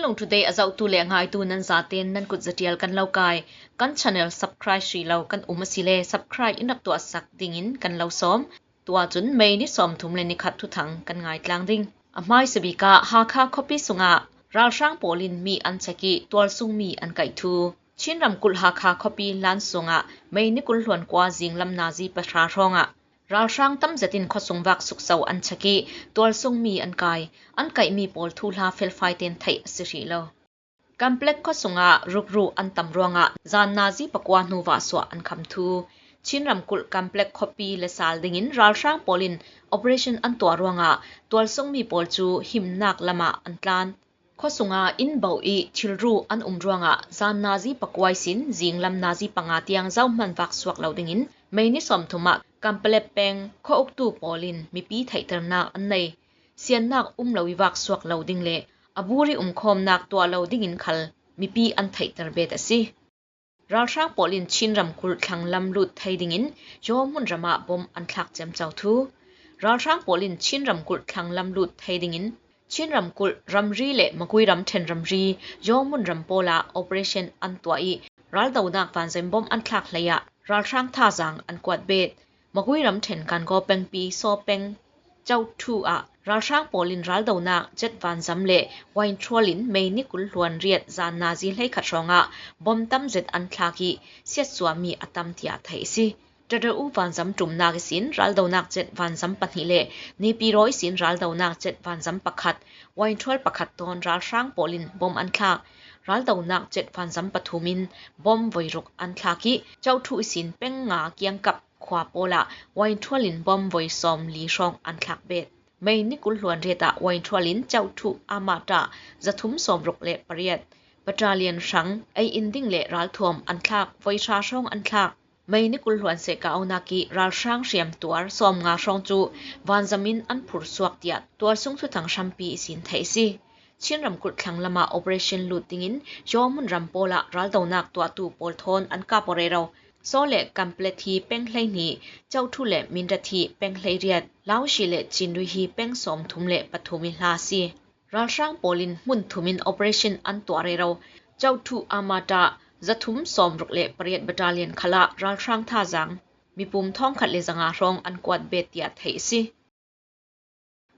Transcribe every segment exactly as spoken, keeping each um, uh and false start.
Nung Today a zohtu le a ngaitu nan zaten nan kut zatial kan lo kai. Kan channel subscribe hrih lo kan um a si le subscribe in rak tuahsak dingin kan lo sawm. Tua cun May ni sawmthum le ni khat thuthang kan ngaitlang ding. A hmaisa bik ah Hakha khuapi sungah ralhrang pawl in mi an chek ih tualsung mi an kaih thu. Chin ramkulh Hakha khuapi lan sungah May ni kul hluan kua zinglam nazi pahra hrawngah ralhrang tam zetin khuasung vak sukso an chek ih tualsung mi an kai. An kaihmi pawl thuhla felfai ten theih a si hrih lo. Kamplek khuasungah rukru an tam ruangah zan nazi pakua hnu vahsuah an kham thu. Chin ramkulh Kamplek khuapi le sal dingin ralhrang pawl in operation an tuah ruangah tualsung mi pawl cu himnak lamah an tlan. Khuasunga inn boh ih thilru an um ruangah zan nazi pakua ihsin zinglam nazi panga tiang zohman vak suak lo dingin May ni sawmthum ah Kamplek peng khua uktu pawl in mipi theihternak an nei. Siannak um lo ih vak suak lo ding le a bur ih umkhawmnak tuah lo dingin khal mipi an theihter bet a si. Ralhrang pawl in Chin ramkulh thlanglam lut thei dingin Yaw hmunram ah bom an thlak ciamco thu. Ralhrang pawl in Chin ramkulh thlanglam lut thei dingin Chin ramkulh ramri le Magui ramṭhen ramri Yaw hmunram pawl ah operation an tuah ih raldonak vanzem bom an thlak hleiah ralhrang thazaang an kuat bet. Magui ramṭhen Kangaw pengpi Saw peng Cauhthu ah ralhrang pawl in raldonak jet vanzam le wainthual in May ni kul hluan riat zan nazi hleikhat hrawngah bom tam zet an thlak ih siatsuahmi a tam tiah theih a si. Tadau vanzam ṭumnak ihsin raldonak jet vanzam pahnih le Naypyidaw ihsin raldonak jet vanzam pakhat, wainthual pakhat tawn ralhrang pawl in bom an thlak. Raldonak jet vanzam pathum in bom voiruk an thlak ih Cauhthu ihsin peng nga kiangkap khua pawl ah wainthual in bom voi sawmli hrawng an thlak bet. May ni kul hluan riat ah wainthual in Cauhthu Amata zathum sawmruk le pariat battalion hrang ei in ding le ralthuam an thlak, voi hra hrawng an thlak. May ni kul hluan sehka aunak ih ralhrang hriamtuar sawmnga hrawng cu vanzam in an phursuak tiah tualsung thuthang hrampi ihsin theih a si. Chin ramkulh thlanglam ah operation lut dingin Yaw hmunram pawl ah raldonak tuahtu pawl thawn an kap aw rero. Saw le Kamplek hi peng hleihnih, Cauhthu le Mindat hi peng hleiriat, Laushi le Cindui hi peng sawmthum le pathum ih hla a si. Ralhrang pawl in hmun thum in operation an tuah rero. Cauhthu Amata zathum sawmruk le pariat battalion khalah ralhrang thazaang mipum thawngkhat le zanga hrawng an kuat bet tiah theih a si.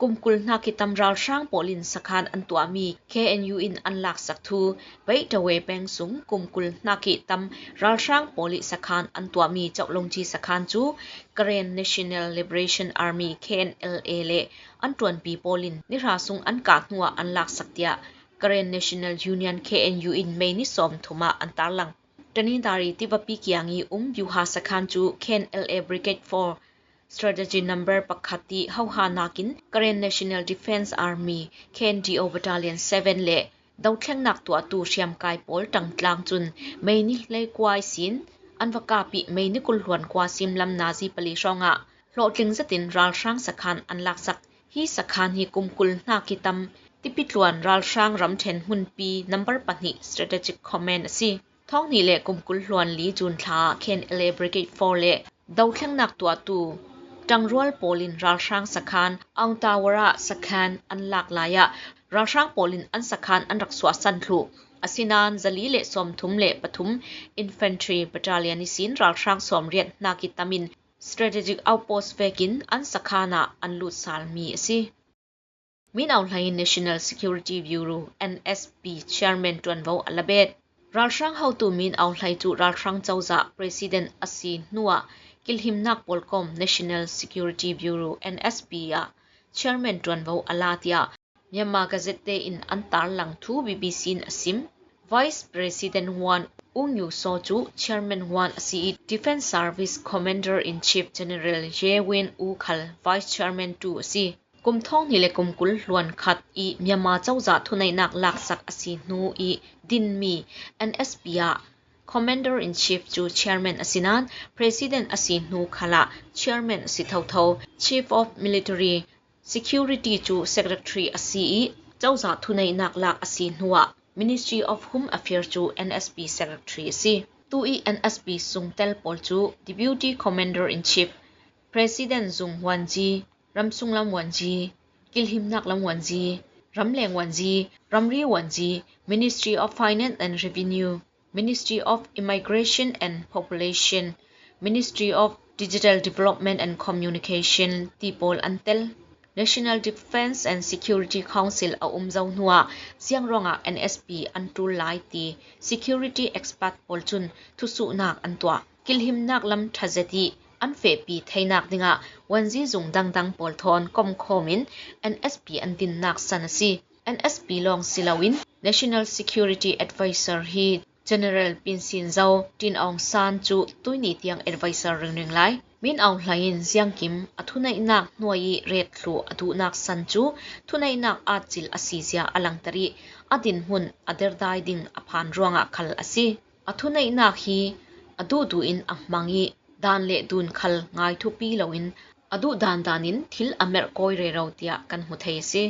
Kum kul hnak ih tam ralhrang pawl in sakhan an tuahmi K N U in an laksak thu. Beitawei peng sung kum kul hnak ih tam ralhrang pawl ih sakhan an tuahmi Cauhlongci sakhan cu Karen National Liberation Army, K N L A, le an ṭuanpi pawl in ni hra sung an kah hnuah an laksak tiah Karen National Union, K N U, in May ni sawmthum ah an tarlang. Tanintari tivapi kiang ih um Byuha sakhan cu K N L A Brigade four Strategy Number pakhat ih hoha nakin Karen National Defence Army, K N D O Battalion seven, le dothlennak tuahtu hriamkai pawl ṭangtlang cun May ni hleikua ihsin an va kap ih May ni kul hluan kua simlam nazi pali hrawngah hlawhtling zetin ralhrang sakhan an laksak. Hi sakhan hi kum kul hnak ih tam tipitluan ralhrang ramṭhen hmunpi number pahnih Strategic Command a si. Thawng hnih le kum kul hluan li June thla ah K N L A Brigade four le dothlennak tuahtu ṭangrual pawl in ralhrang sakhan Aung Tawara sakhan an lak lai ah ralhrang pawl in an sakhan an rak suahsan thluh. Asinain zali le sawmthum le pathum Infantry Battalion ihsin ralhrang sawmriat hnak ih tam in Strategic Outpost vekin an sakhan ah an lut salmi a si. Min Aung Hlaing National Security Bureau, N S B, Chairman ṭuanvo a la bet. Ralhrang hotu Min Aung Hlaing cu ralhrang cozah President a si hnuah kilhimnak pawlkom National Security Bureau, N S B, ah Chairman ṭuanvo a la tiah Myanmar Gazette te in an tarlang thu B B C in a sim. Vice President One Aung Kyaw Saw cu Chairman One a si ih Defence Service Commander-in-Chief General Ye Win Aung khal Vice Chairman Two a si. Kum thawng hnih le kum kul hluan khat ih Myanmar cozah thuneihnak laksak a si hnu ih dinmi N S B ah Commander-in-Chief cu Chairman a si nain President a si hnu khalah Chairman a si thotho. Chief of Military Security cu Secretary a si ih cozah thuneihnak lak a si hnuah Ministry of Home Affairs cu N S B Secretary a si. Tu ih N S B sungtel pawl cu Deputy Commander-in-Chief, President zung huanzi, ramsung lam huanzi, kilhimnak lam huanzi, Ramleng Wanzi, Ramri Wanzi, Ministry of Finance and Revenue, Ministry of Immigration and Population, Ministry of Digital Development and Communication ti pawl an tel. National Defence and Security Council a um zo hnuah ziang ruangah N S P an ṭul lai ti security expert pawl cun thusuhnak an tuah. Kilhimnak lam ṭha zet ih an fehpi theinak dingah Wanzi zung dangdang pawl thawn komkhawm in N S P an dinnak san a si. N S P lawng si loin National Security Advisor hi General Pinsin Zo, Tin Aung San cu tuihni tiang advisor ringring lai. Min Aung Hlaing in ziangkim a thuneihnak hnuai ih ret thluh a duhnak san cu thuneihnak atcilh a sizia a langter ih a dinhmun a derdai ding a phan ruangah khal a si. A thuneihnak hi a duhduh in a hmang ih dan le dun khal ngai thupi loin a duh dandan in thil a merh kawi rero tiah kan hmu thei a si.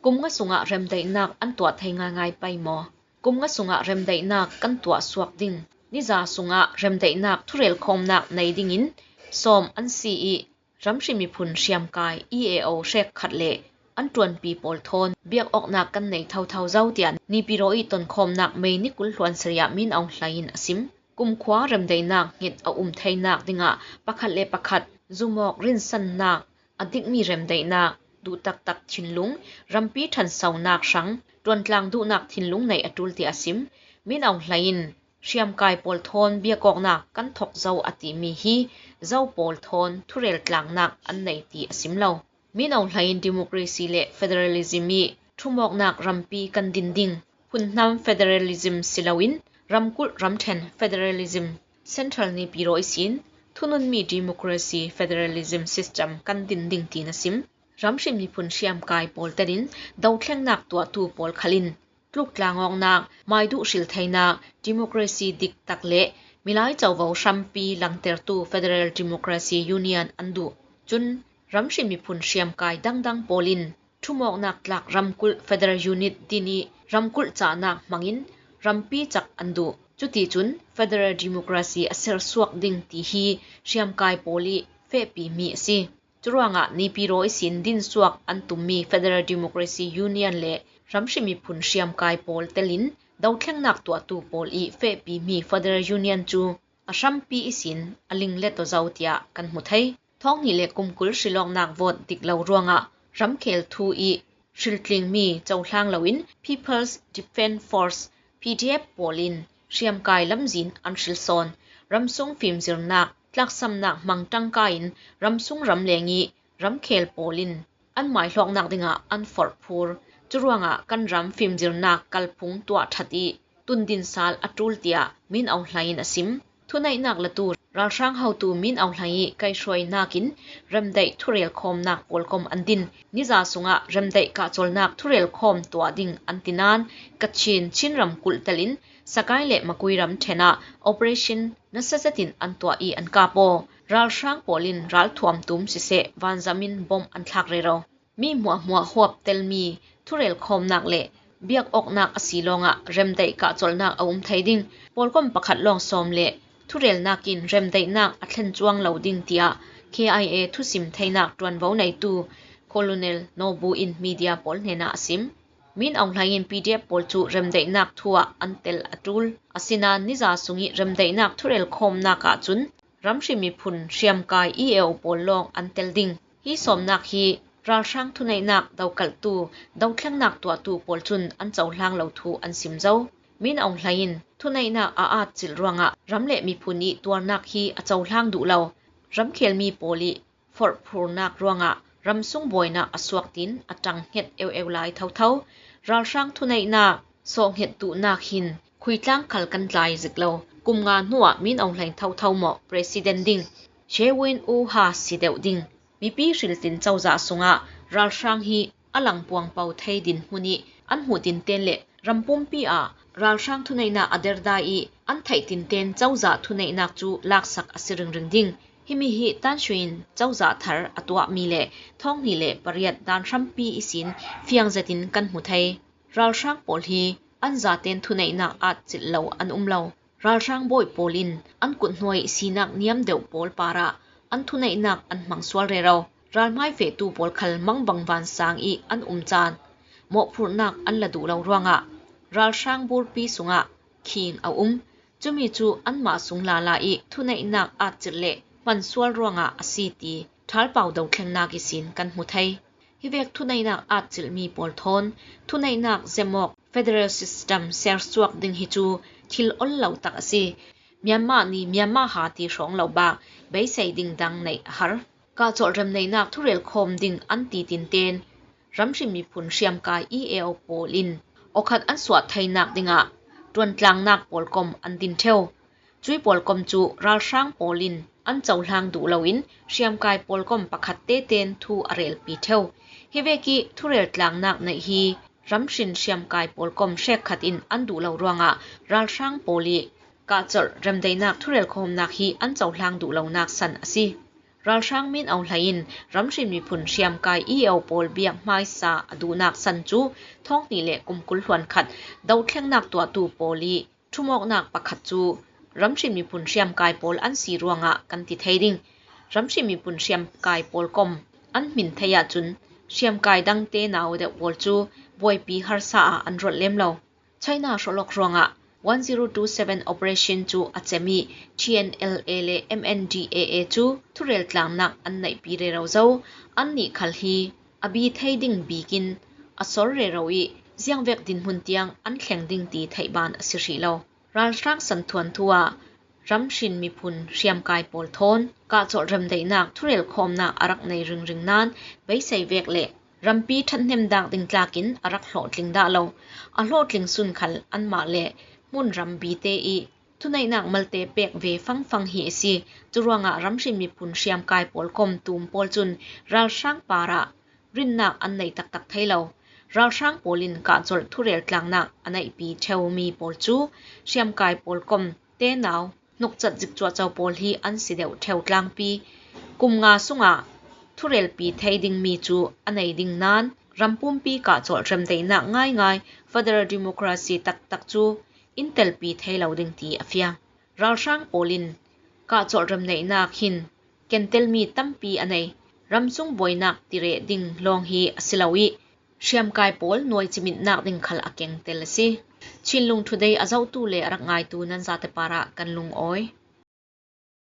Kum nga sungah remdaihnak an tuah thei ngaingai pei maw? Kum nga sungah remdaihnak kan tuah suak ding. Niza sungah remdaihnak thurelkhawmnak nei dingin sawm an si ih ramhri miphun hriamkai E A O hrekkhat le an ṭuanpi pawl thawn biak awknak kan nei thotho zo tiah Nipiro ih tonkhawmnak May ni kul hluan sarih ah Min Aung Hlaing in a sim. Kumkhua remdaihnak hnget a um theinak dingah pakhat le pakhat zumawk rinsannak, a dikmi remdaihnak, duh taktak thinlung, rampi ṭhansonak hrang, ṭuantlang duhnak thinlung neih a ṭul tiah a sim. Min Aung Hlaing in hriamkai pawl thawn biak awknak kan thok zo a timi hi Zo pawl thawn thurel tlangnak an nei ti a sim lo. Min Aung Hlaing in democracy le federalism ih ṭhumawknak rampi kan din ding, phunhnam federalism si loin ramkulh ramṭhen federalism, Central Naypyidaw ihsin thununmi democracy federalism system kan din ding tiin a sim. Ramhri miphun hriamkai pawl telin dothlengnak tuahtu pawl khalin tluktlangawknak, maiduh hriltheinak, democracy diktak le milai covo hrampi langtertu Federal Democracy Union an duh. Cun ramhri miphun hriamkai dangdang pawl in ṭhumawknak tlak ramkulh federal unit din ih ramkulh cahnak hmangin rampi cak an duh. Cuticun federal democracy a sersuak ding ti hi hriamkai pawl ih fehpimi a si. Curuangah Naypyidaw ihsin dinsuak an tummi Federal Democracy Union le ramhri miphun hriamkai pawl telin dothlengnak tuahtu pawl ih fehpimi Federal Union cu a hrampi ihsin a linglet aw zo tiah kan hmu thei. Thawng hnih le kum kul hrilawknak vote dik lo ruangah ramkhel thu ih hriltlingmi cohlang loin People's Defence Force, P D F, pawl in hriamkai lamzin an hrilsawn. Ramsung fimzirnak, tlaksamnak hmang ṭangka in ramsung ramleng ih ramkhel pawl in an maihlawknak dingah an forhphur. Curuangah kan ram fimzirnak kalphung tuah ṭhat ih tundin sal a ṭul tiah Min Aung Hlaing in a sim. Thuneihnak latu ralhrang hotu Min Aung Hlaing ih kaihhruainak in remdaih thurelkhawmnak pawlkom an din. Niza sungah remdaih kahcolnak thurelkhawm tuah ding an ti nain Kachin, Chin ramkulh telin Sagaing le Magway ramṭhen ah operation nasa zetin an tuah ih an kap aw. Ralhrang pawl in ralthuam tum siseh, vanzam in bom an thlak rero. Mi hmuahhmuah huap telmi thurelkhawmnak le biak awknak a si lawngah remdaih kahcolhnak a um thei ding. Pawlkom pakhat lawng sawm le thurelnak in remdaihnak a thlen cuang lo ding tiah K I A thusim theinak ṭuanvo neitu Colonel Nobu in media pawl hnenah a sim. Min Aung Hlaing in P D F pawl cu remdaihnak thu ah an tel a ṭul. Asinain niza sung ih remdaihnak thurelkhawmnak ahcun ramhri miphun hriamkai E A O pawl lawng an tel ding. Hi sawmnak hi ralhrang thuneihnak dokalhtu, dothlengnak tuahtu pawl cun an cohlang lo thu an sim zo. Min Aung Hlaing in thuneihnak a atcilh ruangah ram le miphun ih tuarnak hi a cohlang duh lo. Ramkhelmi pawl ih forhphurnak ruangah ramsung buainak a suak tiin a ṭang hnget eueu lai thotho. Ralhrang thuneihnak sawhhnget duhnak hin khuitlang khal kan tlai zik lo. Kum nga hnuah Min Aung Hlaing thotho mawh president ding, Chae Win Eun Ha si deuh ding. Mipi hriltlin cozah sungah ralhrang hi a langpuang po thei dinhmun ih an hmuh tinten le ram pumpi ah ralhrang thuneihnak a derdai ih an theih tinten cozah thuneihnak cu laksak a si ringring ding. Himi hi Than Shwe in cozah thar a tuahmi le thawng hnih le pariat dan hrampi ihsin fiang zetin kan hmu thei. Ralhrang pawl hi an zaten thuneihnak atcilh lo an um lo. Ralhrang bawi pawl in an kuthnuai sinak niam deuh pawl parah an thuneihnak an hmang sual rero. Ralhmai vehtu pawl khal mangbang vansang ih an um caan mawhphurhnak an la duh lo ruangah ralhrang burpi sungah khing a um. Cumi cu anmah sung lala ih thuneihnak atcilh le hmansual ruangah a si ti ṭhalpau dothlengnak ihsin kan hmu thei. Hivek thuneihnak atcilhmi pawl thawn thuneihnak zemawk federal system sersuak ding hi cu thil ol lo tak a si. Myanmar nih Myanmar ha ti hrawng lo bak beisei ding dang neih a har. Kahcolh remneihnak thurelkhawm ding an ti tinten ramhrin miphun hriamkai E A O pawl in awkhat an suah theinak dingah ṭuantlangnak pawlkom an din ṭheu. Cui pawlkom cu ralhrang pawl in an cohlang duh loin hriamkai pawlkom pakhat teten thu a relpi ṭheu. Hivek ih thureltlangnak neih hi ramhrin hriamkai pawlkom hrekkhat in an duh lo ruangah ralhrang pawl ih kahcolh remdaihnak thurelkhawmnak hi an cohlang duh lonak san a si. Ralhrang min auhlai in ramhrin miphun hriamkai E A O pawl biak hmaisa a duhnak san cu thawng hnih le kum kul hluan khat dothlengnak tuahtu pawl ih ṭhumawknak pakhat cu ramhrin miphun hriamkai pawl an si ruangah kan ti thei ding. Ramhrin miphun hriamkai pawlkom an hmin thei ahcun hriamkai dangte nau deuh pawl cu buaipi harsa ah an rolh lem lo. China hrawlawk ruangah one zero two seven operation cu a cem ih T N L A le M N D A A cu thureltlangnak an neihpi rero zo. Annih khal hi a bi thei ding bikin a sor rero ih ziangvek dinhmun tiang an thleng ding ti theihban a si hrih lo. Ralhrang santhuan thu ah ramhrin miphun hriamkai pawl thawn kahcolh remdaihnak thurelkhawmnak a rak nei ringring nain beisei vek le rampi ṭhathnem dak ding tlakin a rak hlawhtling dah lo. A hlawhtling sun khal anmah le hmunram bite ih thuneihnak malte pek ve fangfang hi a si. Curuangah ramhrin miphun hriamkai pawlkom tum pawl cun ralhrang parah rinnak an nei taktak thei lo. Ralhrang pawl in kahcolh thureltlangnak a neihpi ṭheumi pawl cu hriamkai pawlkom tenau hnukcat zikcuahco pawl hi an si deuh ṭheu tlangpi. Kum nga sungah thurelpi thei dingmi cu a nei ding nain rampumpi kahcolh remdaihnak ngaingai federal democracy taktak cu in telpi thei lo ding ti a fiang. Ralhrang pawl in kahcolh remdaihnak hin kentelmi tampi a nei. Ramsung buainak tireh ding lawng hi a si lo ih hriamkai pawl nuai cimit nak ding khal a kengtel a si. Chinlung Today a zohtu le a rak ngaitu nan zate parah kan lungawi.